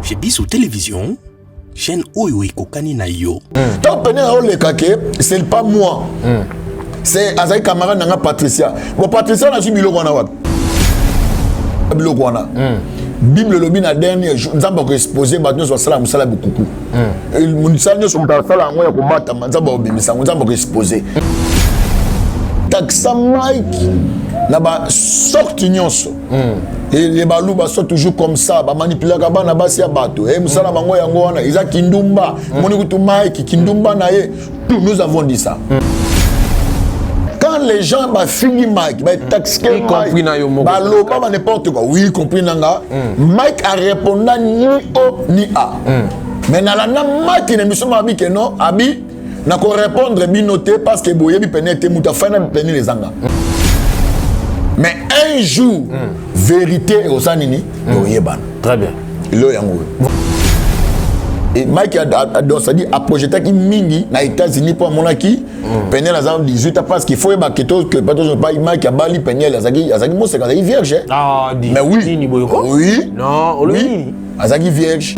Chez Biso Télévision, chaîne oyo ekokani na yo. Tant pene aoleka ke c'est pas moi. C'est azali camarade na nga Patricia. Bon Patricia nazwi biloko wana wapi? Biloko wana. Bible elobi na dernier jour Nzambe akoexpose bato nyonso basala mosala ya bokuku. Mosala nyonso moto asala yango ya kobatama Nzambe akobimisa yango, Nzambe akoexpose. Taxa Mike na basorte nyonso. Et les Baluba sont toujours comme ça, bamanipulaka bana basi ya bato. E mosala bango yango wana eza kindumba. Moni kutu Mike kindumba na ye. Tout nous avons dit ça. Quand les gens bafingi Mike, bataxike Y compris na yo moko. Baloba ba n'importe quoi. Oui, y compris nanga. Mike a répondu ni O ni A. Mais nalanda Mike na émission abi ke non, abi nako répondre bino te parce que boyebi pene te mutu afai na pene lezanga. Mais un jour, vérité oza nini oyebana. Très bien. Elo yango. Et Mike donc c'est-à-dire a projetaki mingi na États-Unis pour amonaki Peniel aza 18 ans parce qu'il faut yeba que to que pas Mike abali Peniel azaki azaki moseka azaki vierge. Ah, di. Mais oui. Nini boyoko? Oui. Non, olobi Oui. nini? Azaki vierge.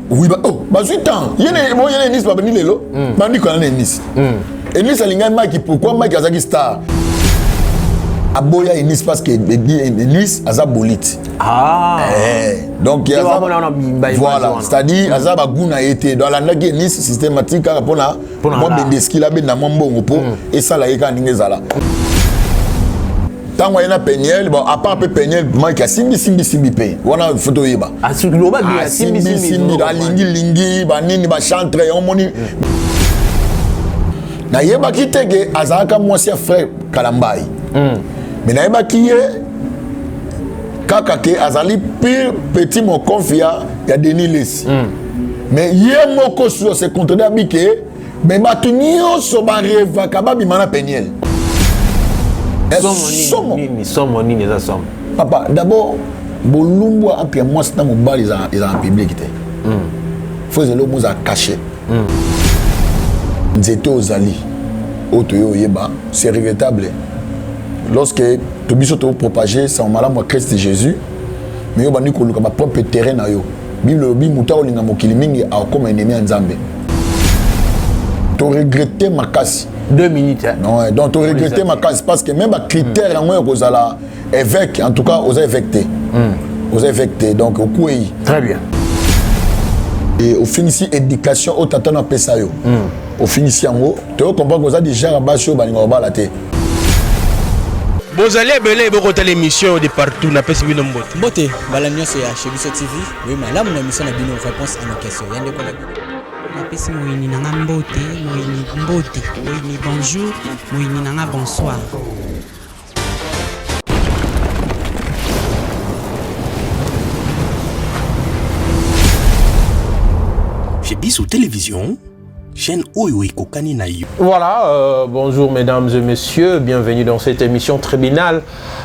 Oui, ba oh, bazwi temps. Yene bon yene Nice babandi lelo. Bandi kona na Nice. Nice alingai Mike pourquoi Mike azaki star? Aboya Nice parce que Nice aza bolite. Ah. Eh, donc Yo, aza amona wana ba image voilà, wana. c'est-à-dire aza ba goût na été. Donc alandaki Nice systématique kaka pona Pona mwa la. bendeski la benda mwa mbongo po esala ye kaka ndenge ezala. Ntango aye na Peniel, bon, à part mpe Peniel, Mike asimbi simbi simbi mpe wana faut toyeba. Loba bien, asimbi Asimbi simbi, simbi, alingi lingi banini bachantre yango moni. Nayebaki te ke azalaka mwasi ya frère Kalambai. Mais nayebaki ye kaka ke azali pire petit mokonfi ya Denis Lessi. Mais ye moko sur se contredit abi ke mais bato nyonso barevaka babima na Peniel. Somo nini, Somo. nini, somo nini eza somo? Papa, d'abord bolumbu entre mwasi na mobali eza na public te. Faut ezali oyo eza caché. Nzete ozali oyo toye oyeba, c'est regrettable lorsque to biso topropager sango malamu ya Christ Jésus, mais yo bandi koluka bapropre terrain na yo. Bible elobi moto akolinga mokili mingi akokoma ennemi ya Nzambe. Toregrete makasi. 2 minutes, hein? Non, ouais, donc toregrete makasi parce que même bacritère yango ya kozala évêque, en tout cas oza évêque te. Oza évêque te, donc okwei. Très bien. Et ofinisi éducation oyo tata na apesa yo. Ofinisi yango, toyo comprendre oza déjà ya basi oyo balingaka kobala te. Bozali ebele bokota l'émission de partout na pesi bino mbote. Mbote bala nyonso ya Chez Biso TV, oui malamu na émission na bino réponse à nos questions. Ya ndeko na bino. Napesi moyini na nga mbote, moyini mbote, moyini bonjour, moyini na nga bonsoir. Chez Biso Télévision, chaîne oyo ekokani na yo. Voilà, bonjour mesdames et messieurs, bienvenue dans cette émission tribunal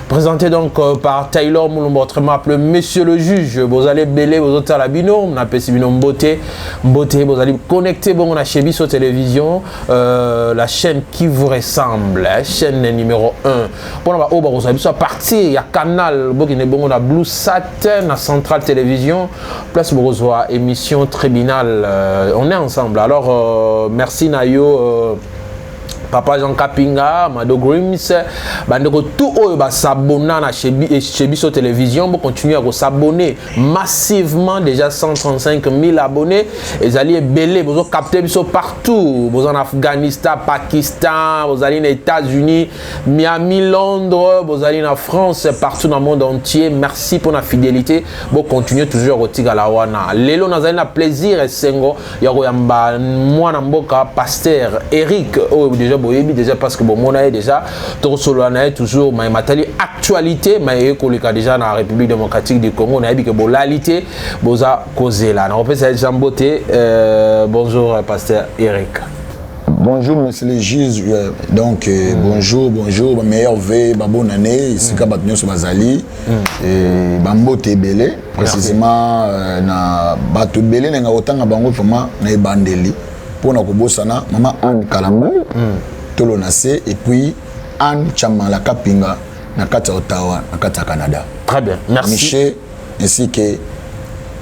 présentée donc par Taylor Moulumba, autrement appelé Monsieur le Juge. Vous allez belé, vous autres à la bino, on appelle bino mbote, mbote, vous allez connecter bon, on a Chez Biso Télévision, la chaîne qui vous ressemble, hein, chaîne numéro 1. Pour nous, oh, vous allez à partir, il y a canal, bon, qui est bon, on a Blue Sat, na Centrale Télévision, place pour recevoir émission tribunal, on est ensemble. Alors, merci Nayo, Papa Jean Kapinga, Mado Grims, bandeko tout oyo ba s'abonner na chez Biso Télévision, bo continuer à s'abonner massivement, déjà 135 000 abonnés, ezali ebele, bozo capter biso partout, bozo en Afghanistan, Pakistan, bozali na États-Unis, Miami, Londres, bozali na France, partout dans le monde entier. Merci pour la fidélité. Bo continuer toujours kotikala wana. Lelo nazali na plaisir esengo ya koyamba mwana mboka pasteur Eric oyo déjà boyebi déjà parce que bomona ye déjà tokosolola na ye toujours mais matali actualité mais ye koleka déjà na République démocratique du Congo nayebi ke bolali te boza kozela. Na kopesa ye déjà mbote, bonjour pasteur Eric. Bonjour monsieur le juge, donc bonjour, bonjour, ba meilleur vœu, ba bonne année, esika bato nyonso bazali, et ba mbote ebele, précisément, na bato ebele na nga kotanga bango vraiment na ebandeli mpona kobosana mama Anne Kalambay, tolo na se, et puis Anne Chamala Kapinga na kati ya Ottawa, na kati ya Canada. Très bien, merci. Michel ainsi que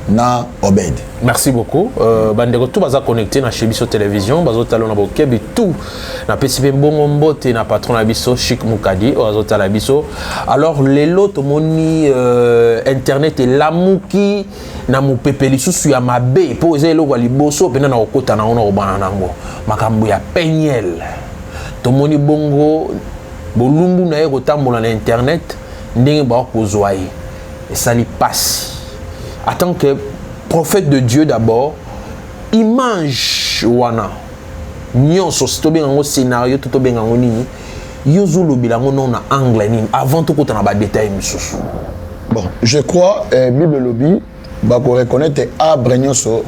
Na Obed. Merci beaucoup. Bandeko tout baza connecté na chez biso télévision, bazotala na bokebi tout. Napesi mpe mbongo mbote na patron na biso Chic Mukadi oyo azotala biso. Alors lelo tomoni internet elamuki na mopepe lisusu ya mabe, mpo eza eloko ya liboso mpena na kokota nango na kobana nango makambo ya Peniel. Tomoni bongo bolumbu na ye kotambola na internet, ndenge bakozwa ye esali pasi. En tant que prophète de Dieu d'abord, image wana nyonso, si tobenga yango scénario to tobenga yango nini, yo ozolobela yango non na angle nini avant tokota na badétail mosusu? Bon, je crois Bible elobi bakoreconnaître arbre nyonso,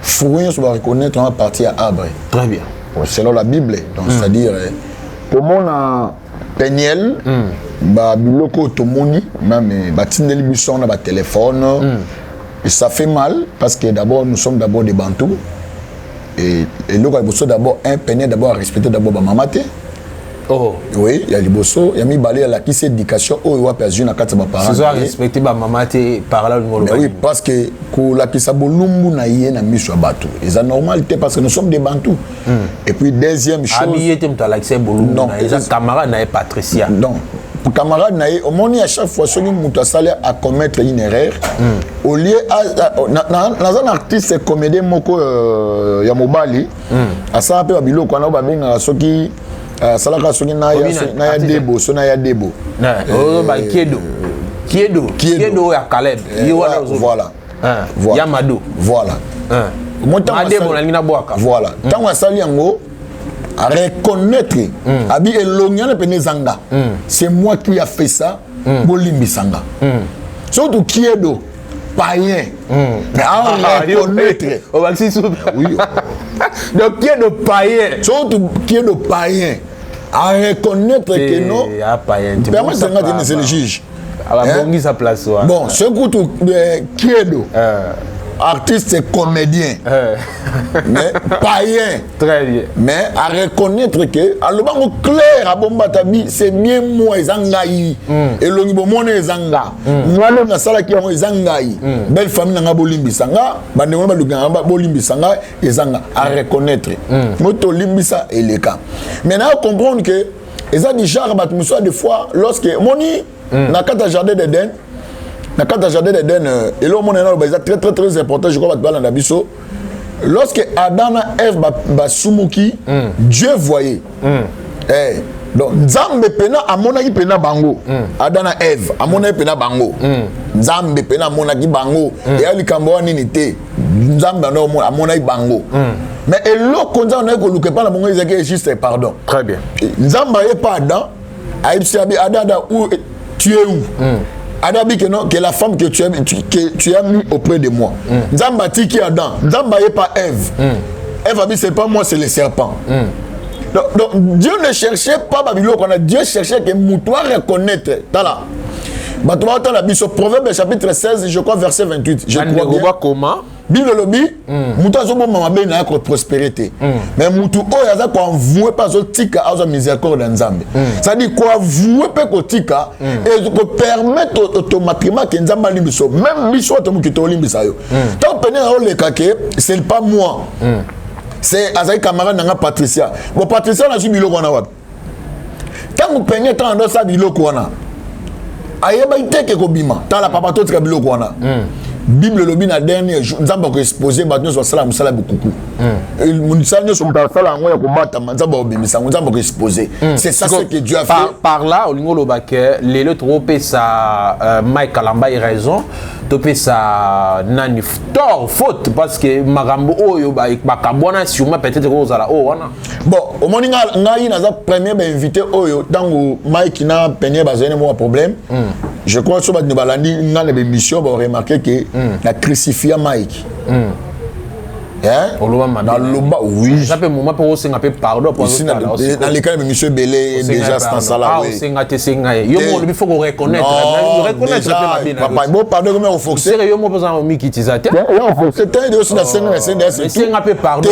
fruit nyonso bareconnaître en partie ya arbre. Très bien. Bon, selon la Bible, donc c'est-à-dire komona Peniel, babiloko oyo tomoni même batindeli biso na batéléphone, et ça fait mal parce que d'abord nous sommes d'abord des Bantous et eloko ya liboso d'abord, un, Peniel d'abord à respecter d'abord bamama te. Oh. Oui, ya liboso. Ya mibale, alakisi éducation oyo wapi azwi na kati ya baparent. Respecte bamama te par là? Mais oui, parce que kolakisa bolumbu na ye na miso ya bato eza normal te, parce que nous sommes des Bantous. Et puis deuxième chose, abi ye te moto alakisa bolumbu na eza camarade na ye Patricia. Non, camarade na ye. Omoni, à chaque fois soki moto asali à commettre une erreur, au lieu, naza na artiste comédien moko ya mobali, asala mpe babiloko wana oyo babengaka soki asalaka soki na ya debo, so na ya debo. Kiedo, Kiedo, Kiedo ya Caleb. Ye wana. Voilà. Ya Mado. Voilà. Madebo nalingi nabwaka. Voilà, ntango asali yango, areconnaître, abi elongi wana pene eza nga, c'est moi qui a fait ça, bolimbisa nga. Surtout Kiedo païen, mais à reconnaître. Oui. Donc Kiedo païen. Surtout Kiedo païen à reconnaître que non. Permet, c'est le juge. Abongisa place. Bon, ce kutu Kiedo artiste comédien, mais païen. Très bien. Mais à reconnaître que alobango clair, abombata bi, c'est bien moi, eza ngai, elongi bomona eza nga, nga nde nasalaki yango, eza ngai, belle famille na nga bolimbisa nga, bandeko na baluki na nga bolimbisa nga, eza nga. À reconnaître, moto olimbisa eleka. Mais na comprendre que eza du genre bato mosusu, des fois lorsque moni na kati ya jardin d'Eden, na kati ya jardin d'Eden, eloko mona naloba eza très très très important, je crois bato balanda biso. Lorsque Adam na Ève basumuki, Dieu voyait. Donc Nzambe pena amonaki pena bango. Adam na Ève amonaki pena bango. Nzambe pena amonaki bango. Eya likambo wana nini te, Nzambe amonaki bango. Mais eloko Nzambe naye koluka epai na bango ezalaki juste pardon. Très bien. Nzambe aye pa Adam, ayebisi abi: Adam, Adam, où tu es, où? Adam abi que non, que la femme que tu as mis auprès de moi. Nzambe atiki Adam, Nzambe aye pa Ève. Ève abi: c'est pas moi, c'est le serpent. Donc Dieu ne cherchait pas babiloko wana, Dieu cherchait que moto reconnaître. Tala, bato baotala biso, Proverbe chapitre 16, je crois verset 28, je crois bien. Comment? Bible elobi moto azobomba mabe na ye koprospérer te, mais motu oyo aza koavouer mpe azotika azwa miséricorde ya Nzambe. C'est-à-dire koavouer mpe kotika kopermettre automatiquement ke Nzambe alimbisa yo. Même biso oyo tomoki tolimbisa yo. Ntango pene aoleka ke c'est pas moi, c'est azali camarade na nga Patricia. Bon, Patricia nazwi biloko wana wapi? Ntango pene, ntango andosala biloko wana, ayebaki te ke kobima. Tala papa, totika biloko wana. Bible elobi na dernier jour Nzambe akoexpose bato nyonso basala mosala ya bokuku, mosala nyonso moto asala yango ya kobatama, Nzambe akobimisa yango, Nzambe akoexpose. C'est ça ce que Dieu a fait. Par là olingi oloba ke lelo tokopesa Mike Kalambai raison, topesa nani tort, faute, parce que makambo oyo makambo wana sûrement peut-être kozala oyo wana. Bon, omoni, ngai naza premier bainvité oyo ntango Mike na Peniel bazali na mwa problème, je crois so bato balandi nga na bémission baremarquer ke na crucifia Mike. Naloba, oui. Eza mpe moment mpe osenga mpe pardon. Naleka na émission ebele déjà, nasala. Osenga te, senga ye. Yo moko olobi faut koreconnaître, reconnaître mpe mabe. Bo pardon komi akoforce. Yo moko mpoza omikitiza te. Te, osi nasenga, nasenga. Esenga mpe pardon.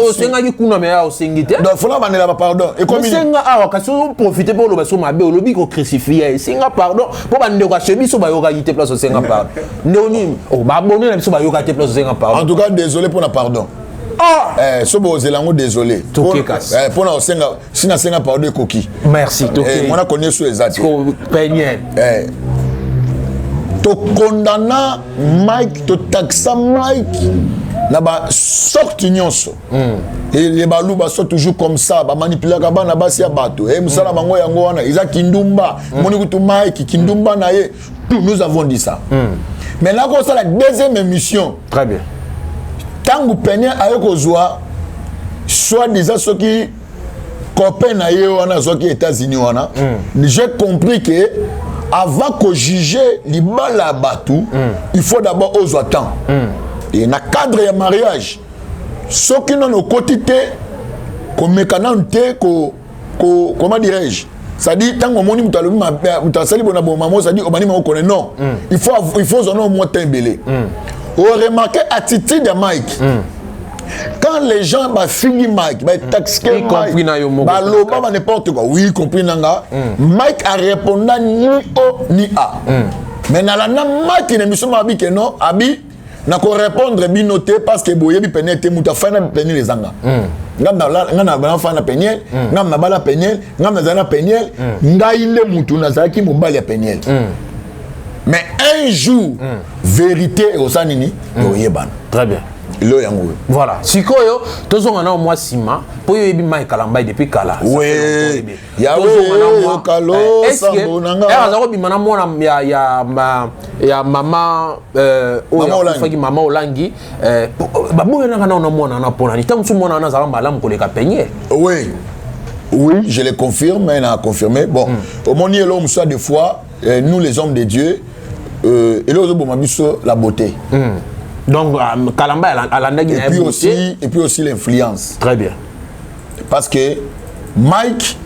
Osengaki kuna, mais osengi te. Donc fona bandela bapardon. Ekomi osenga awa, kasi oprofite mpe oloba so mabe, olobi kocrucifie. Esenga pardon mpo bandeko ase biso bayokaki te place osenga pardon. Ndeko nini, baabonnés na biso bayoka te place osenga pardon. En tout cas, désolé mpona pardon. Ah! So bozela yango, désolé mpona osenga. Si nasenga pardon, ekoki. Merci. Mwana konie so eza te. Peniel. Tokondana Mike, totakisa Mike na basorte nyonso. Les Baluba sont toujours comme ça, bamanipulaka bana basi ya bato. E mosala bango yango wana eza kindumba. Moni kutu Mike kindumba na ye, tout nous avons dit ça. Mais nakosala deuxième émission. Très bien. Ntango Peniel aye kozwa soit disant soki copain na ye wana azwaki États-Unis wana, j'ai compris que avant kojuge libala ya bato, il faut d'abord ozwa temps. Et na cadre ya mariage, soki nano okoti te, komeka nanu te ko, comment dirais-je, c'est-à-dire ntango omoni moto alobi, moto asali bona bomamo, c'est-à-dire obandi mango kone. Non, il faut ozwa nano mwa temps ebele. Oremarke attitude ya Mike quand les gens bafingi Mike, bataxike Mike, baloba ba n'importe quoi, oui, y compris nanga. Mike arépondant ni O ni A. Mais nalanda Mike na émission, abi ke non, abi nakorépondre bino te parce que boyebi Peniel te. Moto afai na Peniel ezanga nga na na Peniel, nga nabala Peniel, nga nazali na Peniel, ngai nde mutu nazalaki mobali ya Peniel. Mais un jour, vérité ekosala nini? Ekoyebana. Très bien. Elo yango oyo. Voilà, sikoyo tozonga nao mwa nsima mpo oyo oyebi Mike Kalambay depuis kala. We yawe kalo na nga aza kobima na mwana ya mama oyo akufaki, mama Olangi. Baboyanaka nao na mwana wana mpona nini? Ntango mosusu mwana wana azala malamu koleka Peniel. Oui, je le confirme, il a confirmé. Bon, omoni elo mosusu, des fois, nous les hommes de Dieu, elo ozoboma biso la beauté. Donc Kalamba alandaki. Et puis aussi l'influence. Très bien. Parce que Mike,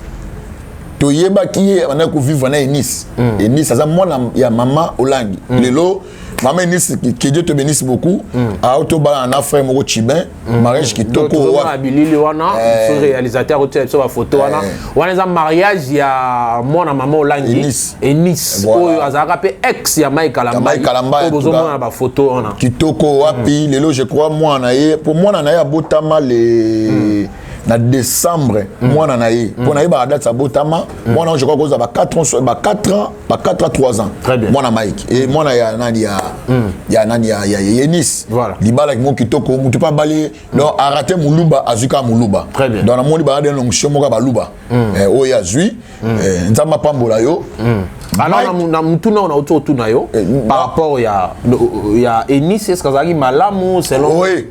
toyebaki ye abandaki kovivre na Enis. Enis aza mwana ya mama Olangi. Lelo mama Enis, que Dieu te bénisse beaucoup. Aotobala na frère moko Chibin, mariage kitoko. Wana bilili wana, so réalisateur otia biso bafoto wana. Wana eza mariage ya mwana mama Olangi Enis, oyo azalaka mpe ex ya Mike Kalambay. Oyo bozomona bafoto wana. Kitoko wapi. Lelo je crois mwana ye, po mwana na ye abotama le na décembre. Mwana na ye, mpo na ye baka date abotama mwana oyo, je crois kozwa ba 4 ans, ba 4 ans, ba 4 à 3 ans. Mwana Mike e mwana ya nani, ya nani, ya Yenis. Libala moko kitoko, mutu mpe abali. Donc arate moluba, azwi kaka moluba. Donc namoni baa de onction moko ya baluba oyo azwi. Nzambe apambola yo. Alors na mutuna oyo nauti otuna yo par rapport ya Enis, est ce que azalaki malamu selon? Oui,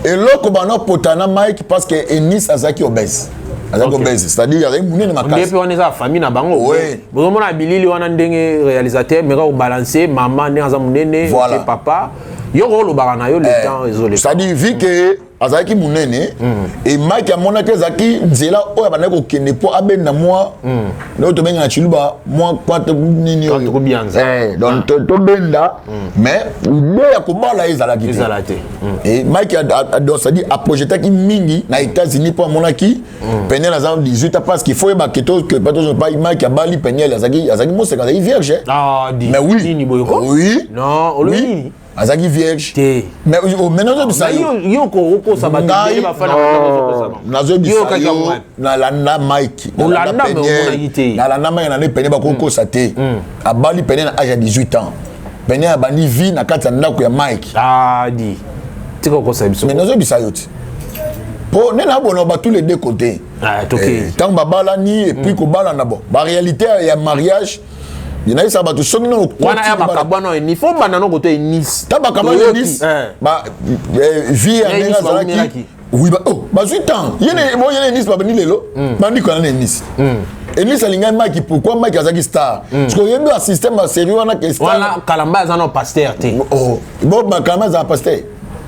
eloko banopota na Mike, parce que Enis azalaki obèse, azalaki obèse, c'est-à-dire azalaki monene makasi. Mpe wana eza famille na bango. Bozomona bilili wana ndenge réalisateur meka kobalance mama ndenge aza monene. Papa, yo kolobaka na yo le temps ezoleka. C'est-à-dire vu que azalaki monene e Mike amonaki ezalaki nzela oyo abandaki kokende mpo abenda mwa ndenge tobenga na Chiluba mwa kwate nini oyo, donc tobenda. Mais idée ya kobala ye ezalaki te. E Mike, donc c'est-à-dire aprojetaki mingi na États-Unis mpo amonaki Peniel aza 18 ans, parce qu'il faut yeba ke Mike abali Peniel azalaki moseka, azalaki vierge. Mais oui, oui. Non, olobi. Azalaki vierge. Te. Mais maintenant nazobisa yo, yo kokosa bato. Nazobisa yo, nalanda Mike. Nalanda Mike nande Peniel bakokosa te. Abali Peniel na age ya 18 ans. Peniel abandi vie na kati ya ndako ya Mike. Di tika kokosa biso. Mais nazobisa yo te, mpo nde nabona ba tous les deux côtés. Ntango babalani et puis kobalana, bon, baréalité ya mariage, nayebisaka bato soki no wana ya bakabwana eni fo banda no koto Enis. Ta bakabwana Enis, vie ya ndenge azalaki, oui, oh, bazwi temps yene bo yene Enis babandi lelo bandi kona na Enis. Enis alingaki Mike. Pourquoi Mike azalaki star? Parce que oyebi ba système ya série wana ke star wana, Kalamba aza no pasteur te. Oh, bo Kalamba azala pasteur.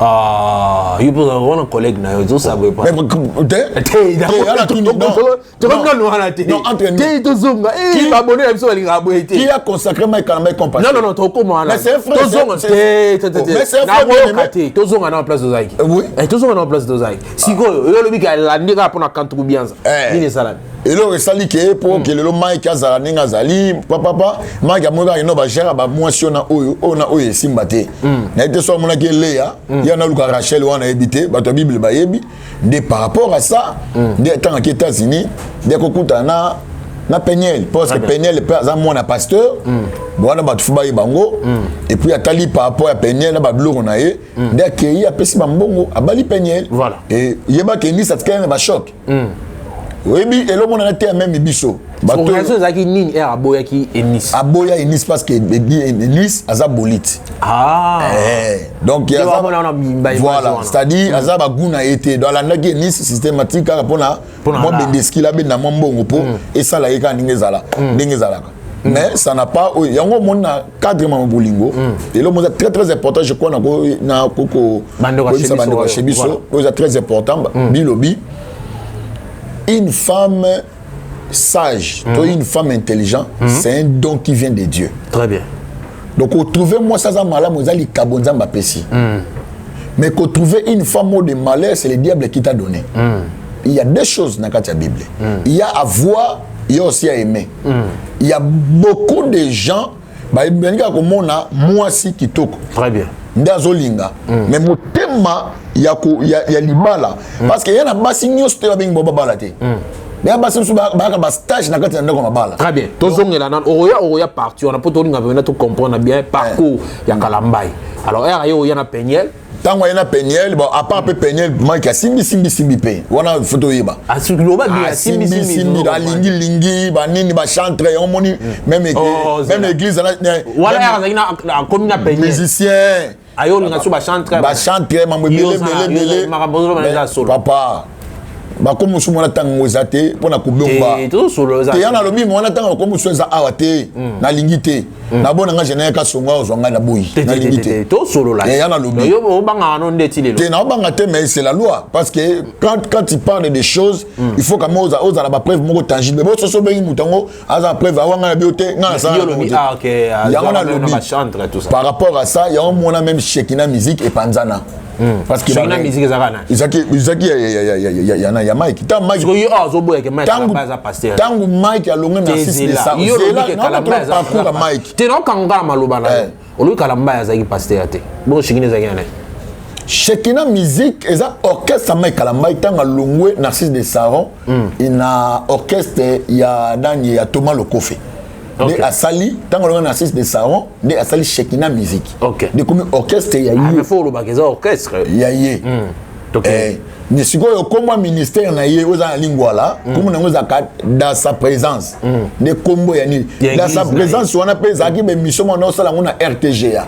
Ah, yo mpo wana collègue na yo ozosala boye nanu wana te te, tozonga babone na biso balingaka boye te. Qui a consacré Mike Kalambay comme pasteur? Non, non, non, tokóma wana, tozonga te, nakoyoka te. Tozonga na place tozalaki, tozonga na place tozalaki. Sikoyo yo olobi ka alandi kaka mpona kantuku bianza, nini esalami? Eloko esali ke mpo ke lelo Mike azala ndenge azali, papapa Mike amoni kaka ino bagere bamwasi oyo na oyo, oyo na oyo esimba te. Nayebi te so amonaki Eleya ye naluka Rachel wana, nayebi te, bato ya Bible bayebi. Nde par rapport à ça nde atangaki États-Unis, nde akokutana na Peniel, parce que Peniel mpe aza mwana pasteur wana, bato fo bayeba yango. Et puis atali par rapport ya Peniel na babiloko na ye, nde akei apesi bambongo, abali Peniel. Et yebaki Enisi atikali na bachoc. Oyebi eloko na te ya meme biso. Bato ezalaki nini ere aboyaki Enis? Aboya Enis parce que Enis aza bolite. Ah. Eh, donc voilà, c'est-à-dire aza bagu na ye te. Donc alandaki Enis systématique kaka mpona mwa bendeski, abenda mwa mbongo mpo esala ye kaka ndenge ezala, ndenge ezalaka. Mais ça n'a pas oyo yango omoni na cadre mama bolingo. Eloko eza très très important, je crois, na koko koyebisa bandeko ya chez biso, oyo eza très important, bilobi une femme sage, toi, une femme intelligente, c'est un don qui vient de Dieu. Très bien. Donc retrouver moi ça za malamu, eza likabo Nzambe apesi. Mais retrouver une femme de malheur, c'est le diable qui t'a donné. Il y a deux choses dans la Bible. Il y a à voir, il y a aussi à aimer. Il y a beaucoup de gens balingi komona mwasi kitoko. Très bien. Nde azolinga, mais motema ya libala, parce que ya na basi nyonso te babengi bo babala te. Ya basi mosusu bayaka bastage na kati ya ndako mabala. Très bien, tozongela nano, okoya parti wana mpo tolinga mpena tocomprendre bien parcours ya Kalambai. Alors ere ye oya na Peniel. Ntango aye na Peniel, bon, à part mpe Peniel, Mike asimbi simbi simbi mpe wana, faut toyeba. Asimbi. Simbi, alingi lingi banini, bachantre yango moni même même église. Wana azalaki akomi na Peniel. Musicien. Ayo olinga so bachantre. Bachantre, mambo ebele ebele ebele. Papa, bakomi mosusu mwana ntango eza te mpo na kobomba te. Ya nalobi mwana ntango bakomi mosusu eza awa te, nalingi te, nabona nga général Kasongo ozwa ngai, naboyi, nalingi te. Tosolola. Ya nalobi. Obangaka no ndeti lelo. Te, naobanga te, mais c'est la loi, parce que quand tu parles des choses, il faut quand même ozala bapreuve moko tangible. Bo soso obengi moto yango aza preuve awa, ngai na bio te, ngai nasala yango. Nalobi par rapport à ça, yango mona même Shekina Musique epanzana. Parce que Shekina Musique ezalaka na ezalaki ya Mike. Ntango Mike, ntango Mike alongwe na parcours ya Mike. Te, naokanga na maloba na yo, olobi Kalamba azalaki pasteur te, bongo Shekina ezalaki na nani? Shekina Musique eza orchestre ya Mike Kalambai. Ntango alongwe Narcisse de Saron na orchestre ya nani, ya Thomas Lokofe, nde asali, ntango alongwe Narcisse de Saron, nde asali Shekina Musique, nde komi orchestre ya ye. Faut olobaka eza orchestre. Ya ye. Mais sikoyo kombo ya ministère na ye oyo eza na Lingwala, kombo nango ezalaka Dans sa présence. Nde kombo ya nini, Dans sa présence wana mpe ezalaki baémission mwana osala yango na RTGA.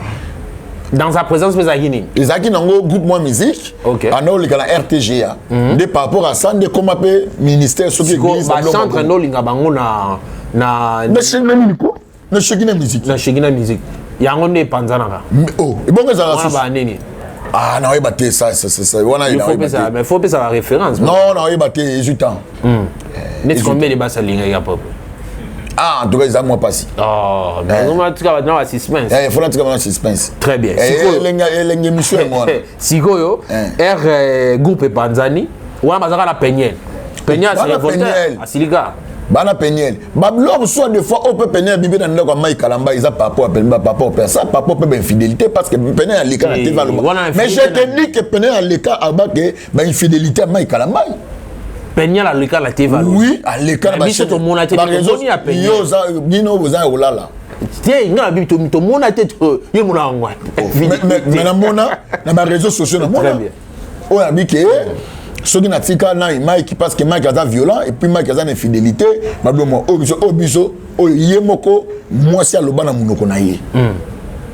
Dans sa présence mpe ezalaki nini? Ezalaki nango groupe mwa musique anda oleka na RTGA. Nde par rapport à ça nde koma mpe ministère soki église. Bachantre nde olinga bango na Na nini ko, na Shekina Musique. Na Shekina Musique yango nde epanzanaka. Oh, ebongo ezalaka banini? Ah, naoyeba te, ça wana. Mais faut opesa baréférence. Non, naoyeba te, ezwi temps. Neti combien de basi alingaki à peu près? Ah, en tout cas eza mwa mpasi. Tika bato na basuspense. Faut natika na suspense. Très bien. Elenge émission yango wana. Sikoyo r groupe epanzani wana, bazalaka na Peniel, Peniel aserévolter, asilika. Bana Peniel, babiloko mosusu des fois oyo mpe Peniel bibi na ndako ya Mai Kalamba, eza par rapport par rapport à ça, par rapport mpe bainfidélité, parce que Peniel aleka na TV aloba. Mais je te dis que Peniel aleka abake bainfidélité ya Mai Kalamba. Peniel aleka na TV? Oui, aleka na biso, tomona te, tomoni ya Peniel. Bino boza ya kolala. Te, nga na bibi tomona te, ye mona yango. Mais namona na baréseaux sociaux, namona oyo abi ke soki natika na Mike parce que Mike aza violent et puis Mike aza na infidélité, bablomo oyo biso, oyo biso, oyo ye moko mwasi aloba na monoko na ye.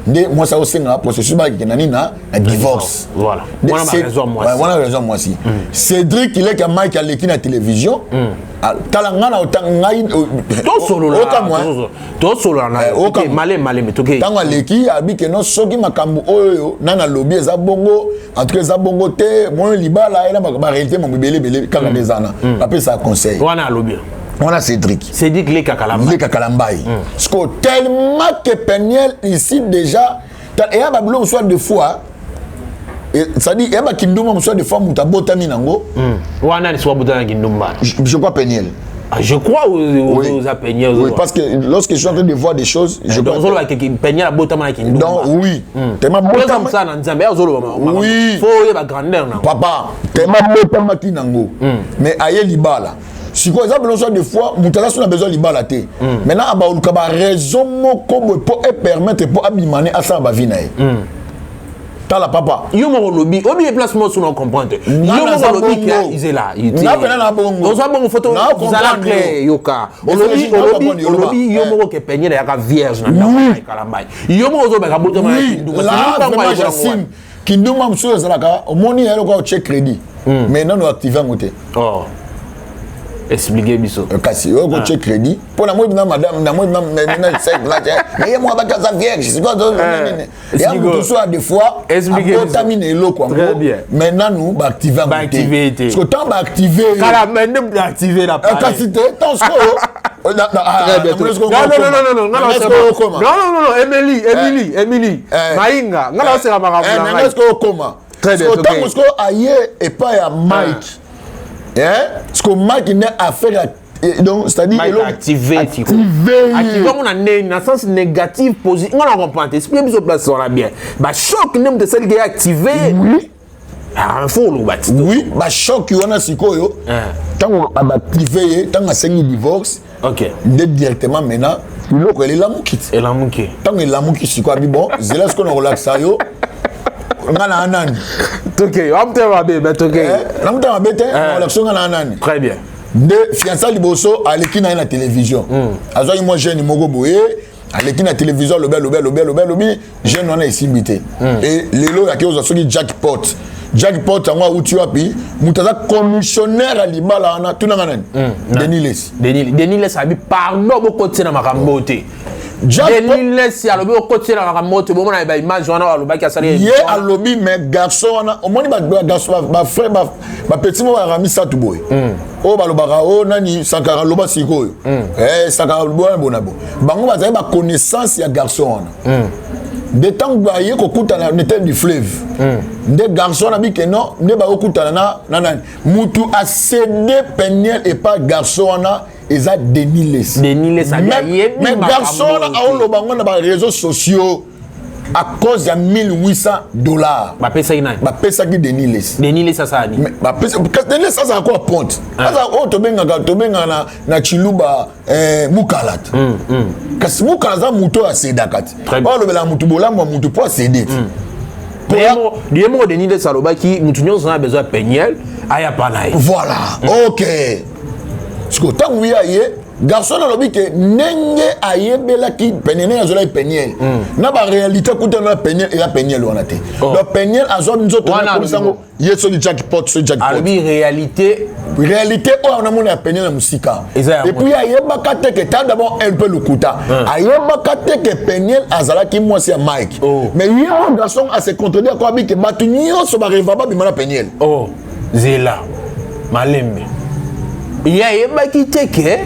Nde mwasi akosenga processus, bakekenda nini na divorce. Voilà. Nde Wana ba raison ya mwasi. Wana raison ya mwasi. Cédric Leki ya Mike aleki na télévision. Ah, tala, ngai na ota ngai Tosolola. Okamwa. Tosolola na Eh, okamwa. Maleme, maleme, toke. Ntango aleki, abi ke non, soki makambo oyo nani alobi eza bongo, en tout cas eza bongo te. Mono libala ena baréalité mambo ebele ebele kaka nde eza na bapesaka conseil. Wana alobi. Wana Cédric. Cédric Leka Kalamba. Leka Kalambai. Parce que tellement que Peniel ici déjà eya babiloko mosusu des fois, c'est-à-dire eya bakindumba mosusu des fois moto abotami nango. Wana ni soa butana kindumba. Je crois Peniel. Ah, je crois. Oui. Oza Peniel. Oui, parce que lorsque je suis en train de voir des choses, je Donc crois. ozoloba ke Peniel abotama na kindumba. Donc oui, tellement oza botama mosala na Nzambe, azoloba. Oui. Faut oyeba grandeur na Papa, tellement botamaki nango, mais aye libala sikoyo eza biloko soit des fois moto aza so na besoin libala te. Maintenant abaluka baraison moko boye mpo epermettre mpo abima ne asala bavie na ye. Tala papa. Yo moko olobi obi place moko so na comprendre te. Nga Yo moko naza olobi bongo. ke izela. Nga pena na bongo. Oza bongo, foto Na zala comprendre clair. yo. Yoka. Mais Olobi c'est na olobi comprendre yo, olobi yo loba. moko ke Peniel yaka vierge na ndako ya Kalambai. Yo moko ozobaka botama na Oui, kindumba. là vraiment j'assume. Kindumba mosusu ezalaka, omoni ya eloko otie crédit, mais nano active yango te. Oh, explique biso. Kasi oyo kotie crédit mpo na moi na madame na moi na mais ye moko abaki aza vierge sikoyo ya motu so ya des fois Expliquez biso. abotami na eloko Très yango, bien. mais nanu baactive yango Baactive te. te, parce que tant baactive Kala mende activé na palais. Kasi te, tant sikoyo. Très bien. Non, non, non, non, non, non, non, non, non, non, Emily, Emily, Emily, Maïnga, nga na oseka makambo na ngai. Sikoyo okoma. Très bien, ok. Ntango sikoyo aye epai ya Mike, sikoyo Mike nde affaire ya donc c'est-à-dire Mike activé sikoyo. Activé. Activé yango na ndenge na sens négatif, positif, nga na comprendre te. Explique biso place wana bien. Bachoc nde moto esaliki ye activé. Oui. Ah, faut oloba ti. Oui, bachoc wana sikoyo, ntango baactive ye, ntango asengi divorce, nde directement maintenant biloko elelamuki ti. Elamuki. Ntango elamuki sikoyo, abi bon, zela sikoyo na kolakisa yo nga na nani. Toke wamutema mabe, mais toke. Na mutema mabe te, na kolakisa yo nga na nani. Très bien. Nde fiança liboso aleki na ye na télévision, azwaki mwa jeune moko boye, aleki na télévision, alobi, alobi, alobi, alobi, alobi, jeune wana esimbi te. E lelo oyaki ozwa soki jackpot, jackpot yango awuti wapi? Moto aza commissionnaire ya libala wana, tunanga nani? Denis Lesi. Denis Lesi abi pardon, bokotie na makambo te. Denis Lesi alobi okotie na makambo te, bomona baimage wana alobaki asali. Ye alobi, mais garçon wana, omoni bagarçon, bafrère, bapeti mo bayaka misato boye oyo balobaka oyo nani, Sankara aloba sikoyo. Sankara aloba bona bo bango bazali baconnaissance ya garçon wana. Nde ntango baye kokutana na tête du fleuve, nde garçon wana bike non, nde bakokutana na nani, mutu acédé Peniel epa garçon wana eza Denis Lesi. Denis Lesi abi ayebi Mais makambo garçon wana te. aoloba ngo na baréseaux sociaux à cause ya 1800 $. Bapesaki nani? Bapesaki Denis Lesi. Denis Lesi asala nini? Mais Denis Lesi azalaka kwa ponte, aza oyo tobengaka na Chiluba mukala te. Kasi mukala aza motu oyo asedaka te. Très bien. Oyo alobelaka motu bolamu ya motu mpo asede te. Ye moko Denis Lesi alobaki mutu nyonso na besoin ya Peniel aya pa na ye. Voilà, ok. Sikoyo ntango ye aye, garçon alobi ke ndenge ayebelaki Peniel, ndenge azolaki Peniel na baréalité kutana na Peniel, eza Peniel wana te. Oh. Donc Peniel azwa nzoto Wana nakomisa yango ye soki jackpot, soki jackpot. Alobi réalité. Réalité oyo namona ya Peniel na mosika. Eza yango. Et puis ayebaka te ke ta d'abord un peu lokuta, ayebaka te ke Peniel azalaki mwasi ya Mike. Oh. Mais ye oyo garçon ase contredire ko abi ke bato nyonso bareva babima na Peniel. Oh, zela malembe. Ye ayebaki te ke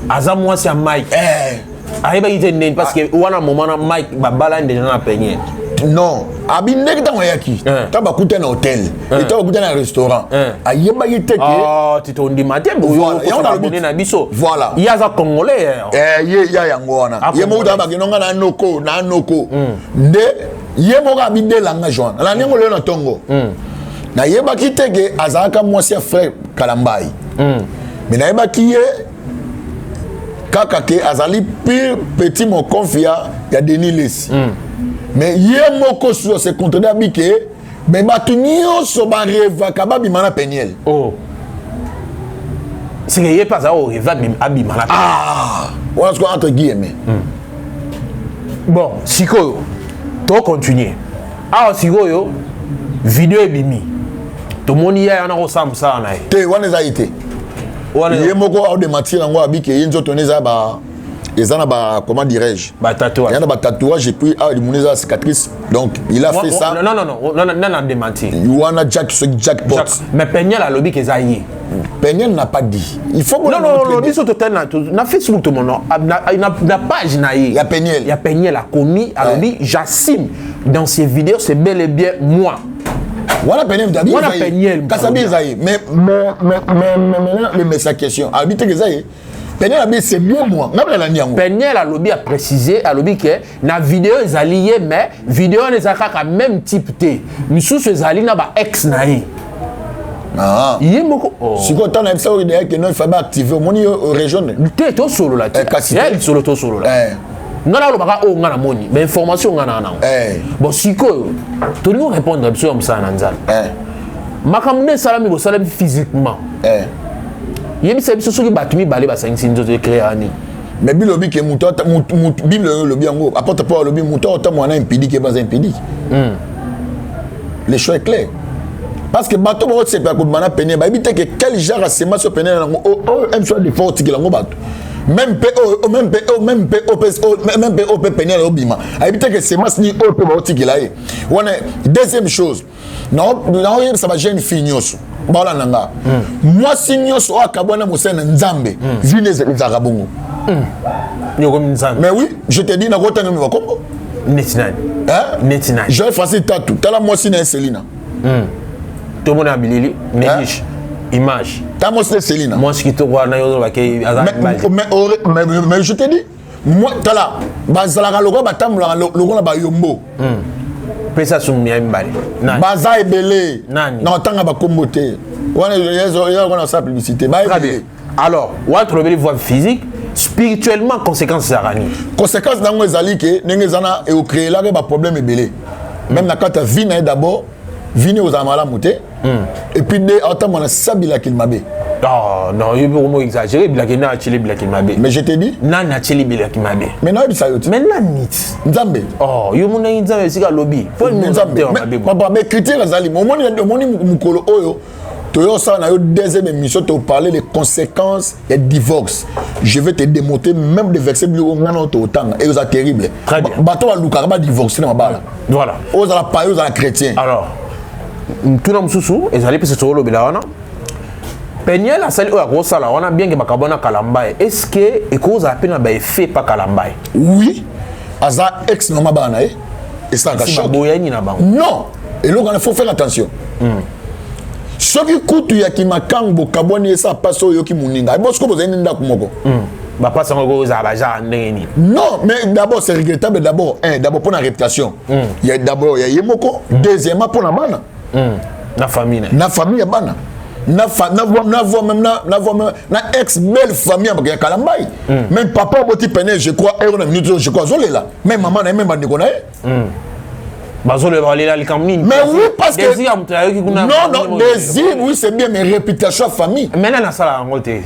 aza mwasi ya Mike? Eh. Ayebaki te ndeni? Parce que wana moment na Mike babalani déjà na Peniel. Non, abi ndenge ntango ayaki, ntango bakutani na hotel, ntango bakutani na restaurant, ayebaki te ke Oh, ti tondima te. Voilà, yango nalobi Boye na biso. Voilà. Ye aza Congolais. Eh, ye ya yango wana. Ah, Ye moko Congolais. tala bakendo nga na noko na noko, nde ye moko abidelanga joana na ndenge lelo na ntongo. Nayebaki te ke azalaka mwasi ya frère Kalambai, mais nayebaki ye kaka ke azali pire petit mokonfi ya Denis Lesi. Mais ye moko sur se contredit, abi ke mais bato nyonso barevaka babima na Peniel. Oh, sike ye mpe aza oreve abima na Ah, wana sikoyo entre guillemets. Bon, sikoyo Tocontinue awa. Sikoyo video ebimi, tomoni ye wana kosala mosala na ye. Te, wana eza ye te. Wana ye moko aodémentir yango, abike ye nzoto ne eza ba eza na ba, comment dirais-je? Batatouage. Ya na batatouage, et puis awa limoni eza cicatrice, donc il a fait ça. Non, non, non, non, non, non, démenti. Wana Jack, soki Jackpot. Jacques. Mais Peniel alobi ke eza ye. Peniel n'a pas dit, il faut Non, non, non, biso totali na Facebook, tomono na page na ye. Ya Peniel. Ya Peniel, akomi, alobi: «J'assume, dans ces vidéos, c'est bel et bien moi.» Wana Peniel abi. Wana Eza ye. Peniel. Kasi abi eza ye, mais maintenant le mais sa question, abi te ke eza ye. Peniel abi: «C'est bien moi.» Nga nalandi yango. Peniel alobi, aprécise, alobi ke na video ezali ye, mais video wana eza kaka même type te, misusu ezali na ba ex na ye. Ah. Ye moko, oh. Sikoyo ntango nayebisa oyo deya ke non, il fallait activer, omoni yo région. Te, tosolola te. Eh, kasi ya te. Lisolo tosolola. Nga nalobaka oyo nga namoni, bainformation nga naa nango. Bon, sikoyo tolingi répondre biso ya mosala na Nzambe. Makambo nde esalami, bosalami physiquement. Yebisa biso, soki bato mibale basangisi nzoto, ecréa nini? Mais bible olobi ke moto Bible oyo olobi yango, apôtre Paul alobi moto ata mwana impudique eba aza impudique. Le choix est clair, parce que bato baosepela kobima na Peniel, bayebi te ke quel genre ya semence oyo Peniel yango oyo m soit des fois otikela yango bato même mpe oyo, même mpe oyo, même mpe oyo mpe, même mpe oyo mpe Peniel obima, ayebi te ke semence nini oyo mpe baotikela ye wana. Deuxième chose, naoyebisa bajeune fille nyonso baolanda nga, mwasi nyonso oyo akabwana mosali na Nzambe, vie ne ezalaka bongo. Yokomi Nzambe? Mais oui, je te dis, nakotanga mi bakombo. Neti nani? Hein? Neti nani? Joël Francis Tatu, tala mwasi na ye Selina. Tomona bilili, néglige image. Tala mwasi na ye Selina. Mwasi kitoko wana, yo ozolobake aza mibali. Mais je te dis, moi, tala, bazalaka lokola batambolaka lokola bayombo. Pesa sumu ya mibale. Nani? Baza ebele. Nani? Na otanga bakombo te, wana eza wana osala publicité. Très bien. Baebele. Alors wana tolobeli voie physique. Spirituellement, conséquence ezalaka nini? Conséquence nango ezali ke ndenge eza na ekocréelaka baproblème ebele, même na kati ya vie na ye. D'abord, vie ne ozala malamu te, et puis de aotambola na sabilakili mabe. Oh, non, yo mpe komo exagéré. Bilaki nani atieli bilaki mabe? Mais je te dis. Nani atieli bilaki mabe? Mais nayebisa yo ti. Mais nani ti? Nzambe. Oh, yo monaki Nzambe esika alobi po Nzambe. mabe boye? Papa, mais critère ezali, omoni mokolo oyo toyosala na yo deuxième émission, toparler les conséquences ya divorce, je vais te démonter même des versets biloko nga na totanga et eza terrible. Très bien. Bato balukaka badivorce na mabala. Voilà. Ozala païen, ozala chrétien. Alors, tuna mosusu ezali mpe tolobela wana. Peniel asali oyo akosala wana, bien ke makambo wana Kalamba ye, est ce que ekozala mpe na baeffet pa Kalamba ye? Oui, aza ex na mabala na ye, esalaka Si choc. Baboyani na bango. Non, eloko wana, faut faire attention. Soki kutu ya kimakangu bokabwani, esa mpasi oyo oyoki moninga bosiko bozali ni ndako moko. Bapasi yango ekozala bagenre ndenge nini? Non, mais d'abord c'est regrettable, d'abord un, d'abord pour la réputation ya d'abord ya ye moko, deuxièmement pour na bana. Na famille na ye. Na famille ya bana, na voix même na voix même na ex belle famille ya Kalambai. Même papa oboti Peniel, je crois ero na minute oyo, je crois azolela, même mama na ye, même bandeko na ye. Bazoloba, balela likambo nini? Mais oui, parce que Désir ya moto ayoki kuna. Non, non, désir, oui, c'est bien, mais réputation ya famille. Mais nani asala yango te? Hein?